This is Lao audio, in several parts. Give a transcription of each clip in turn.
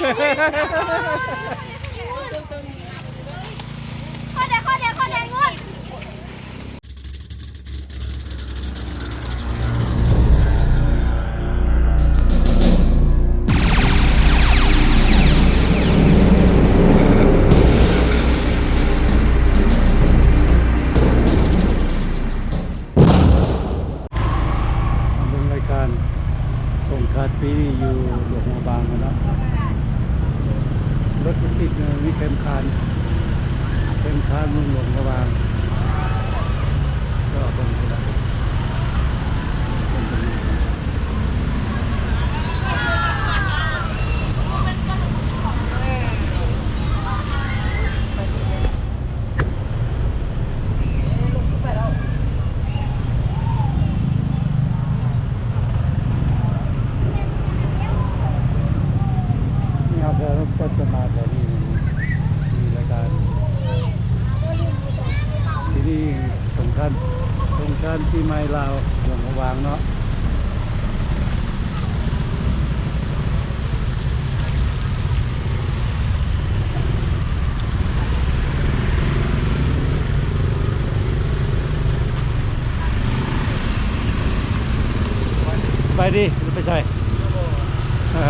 ຂໍແດ່ ຂໍແດ່ ຂໍແດ່ ງົດ. ມາເບິ່ງລາຍການສົງການປີນີ້ຢູ່ຫຼວງພະບາງເນາະ. ລົດຕິດ ມີເຂັມຂານ ເຂັມຂານເມືອງຫຼວງພະບາງ ກໍເບິ່ງພຸ້ນລະ. ນີ້ເຮົາກໍເລີ່ມຕົ້ນຈະມາແຖວນີ້ ມີລາຍການ ທີ່ນີ້ສົງການ ສົງການປີໃໝ່ລາວ ຫຼວງພະບາງເນາະ. ໄປດີ ໄປໃສ? ເອີ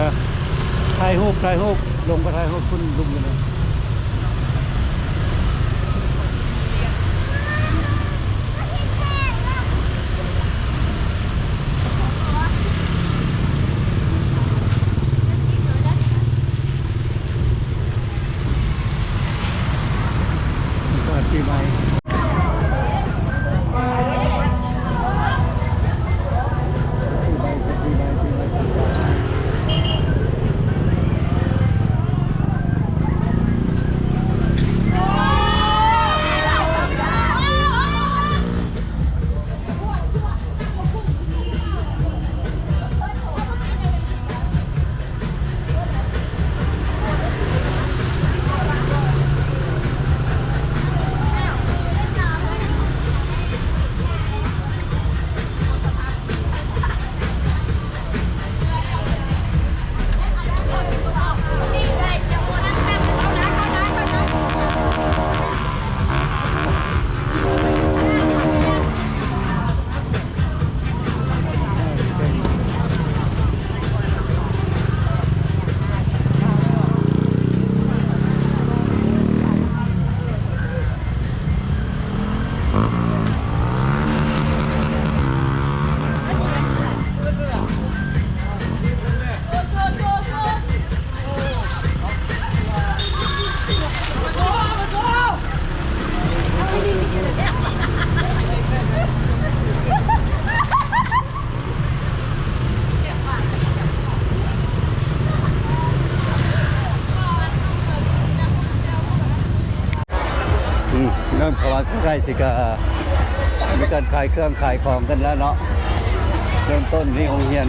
ຖ່າຍຮູບ ຖ່າຍຮູບ ລົງໄປຖ່າຍຮູບພຸ້ນ ລຸ່ມຢູ່ນີ້. ສະການປີໃໝ່. ອືມ ເລີ່ມເຂົ້າມາໃກ້ໆ ຊິກະມີການຂາຍເຄື່ອງຂາຍຂອງກັນແລ້ວເນາະ. ເລີ່ມຕົ້ນນີ້ໂຮງຮຽນ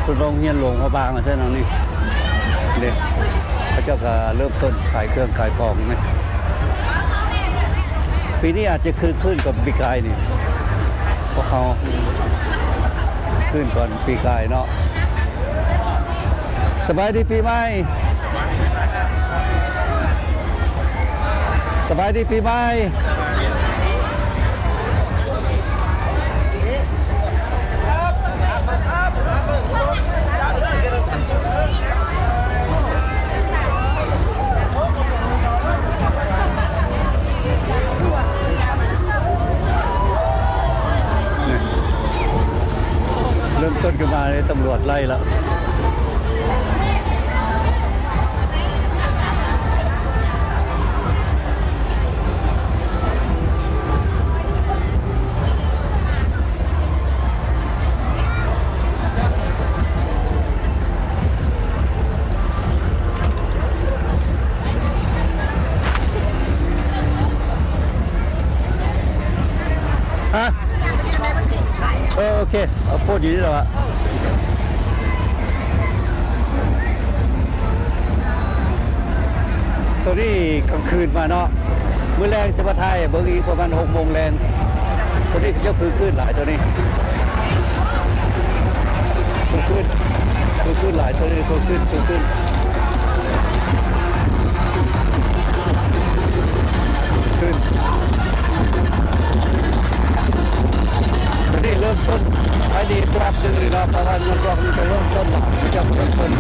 ເປັນໂຮງຮຽນຫຼວງພະບາງ ວ່າຊັ້ນເນາະນີ້. ເດ້ ເຂົາເຈົ້າກະເລີ່ມຕົ້ນຂາຍເຄື່ອງຂາຍຂອງນີ້. ປີນີ້ອາດຈະຄຶກຄື້ນກວ່າປີກາຍນີ້ ພວກເຮົາຄຶກຄື້ນກວ່າປີກາຍເນາະ. ສະບາຍດີປີໃໝ່ ສະບາຍດີປີໃໝ່. ເລີ່ມຕົ້ນຂຶ້ນມາເລີຍ ຕຳຫຼວດໄລ່ແລ້ວ. ຮະ? ເອີ ໂອເຄ ເອົາໂພດຢູ່ນີ້ແຫຼະວະ. ໂຕນີ້ກາງຄືນມາເນາະ ມື້ແລງຊິມາຖ່າຍໃຫ້ເບິ່ງອີກປະມານຫົກໂມງແລງ. ໂຕນີ້ເຂົາເຈົ້າຄຶກຄື້ນຫຼາຍ ໂຕນີ້ຄຶກຄື້ນ ຄຶກຄື້ນຫຼາຍ ໂຕນີ້ຄຶກຄື້ນ ຄຶກຄື້ນ. ຂຶ້ນ ຕອນນີ້ເລີ່ມຕົ້ນ ໄປດີ ປັບໜຶ່ງນີ້ເນາະ ເພາະວ່າເງິນດອກນີ້ກໍເລີ່ມຕົ້ນລະ ຈະເລີ່ມຕົ້ນ.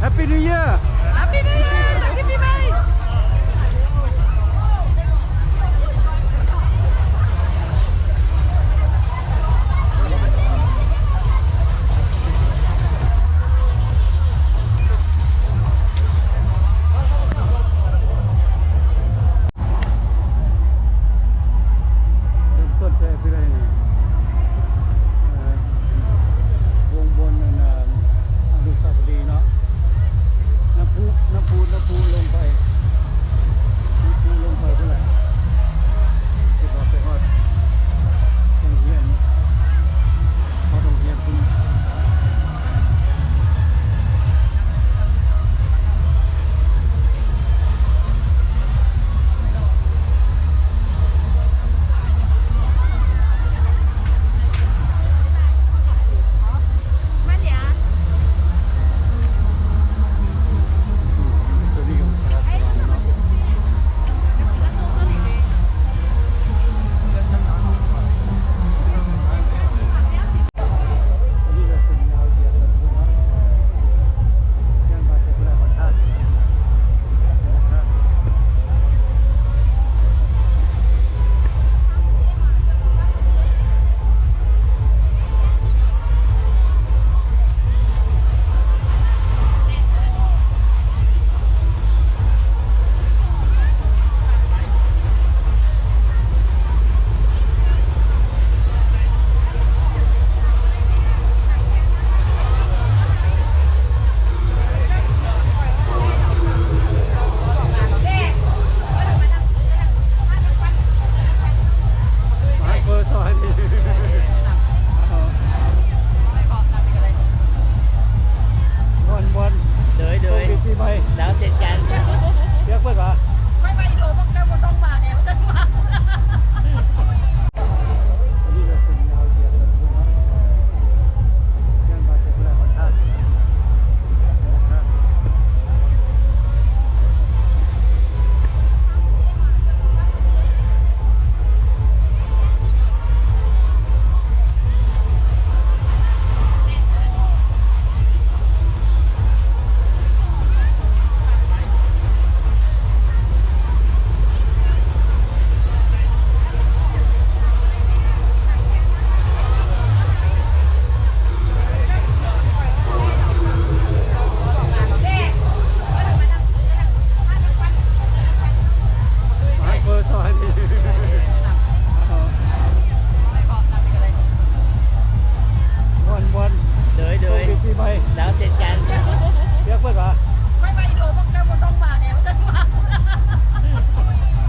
Happy New Year! Happy New Year! Happy New Year! ເລີ່ມຕົ້ນແຕ່ທີ່ໃດນີ້ ເອີ ວົງບົນ ອັນ ອະນຸສາວະລີເນາະ ນ້ຳພຸ ນ້ຳພຸ ນ້ຳພຸລົງໄປ ນ້ຳພຸລົງໄປພຸ້ນແຫຼະ ຊິຮອດ ໄປຮອດໂຮງຮຽນ ຮອດໂຮງຮຽນພຸ້ນ. ໂດຍ ໂດຍ ໂຊກດີປີໃໝ່ ແລ້ວເຊັ່ນກັນ ເປີດວ່າ ຂ້ອຍວ່າອີໂດບັກເຈົ້າບໍ່ຕ້ອງມາແລ້ວ ຊັ້ນວ່າ. ໂ ເຈົ້າເຊັນ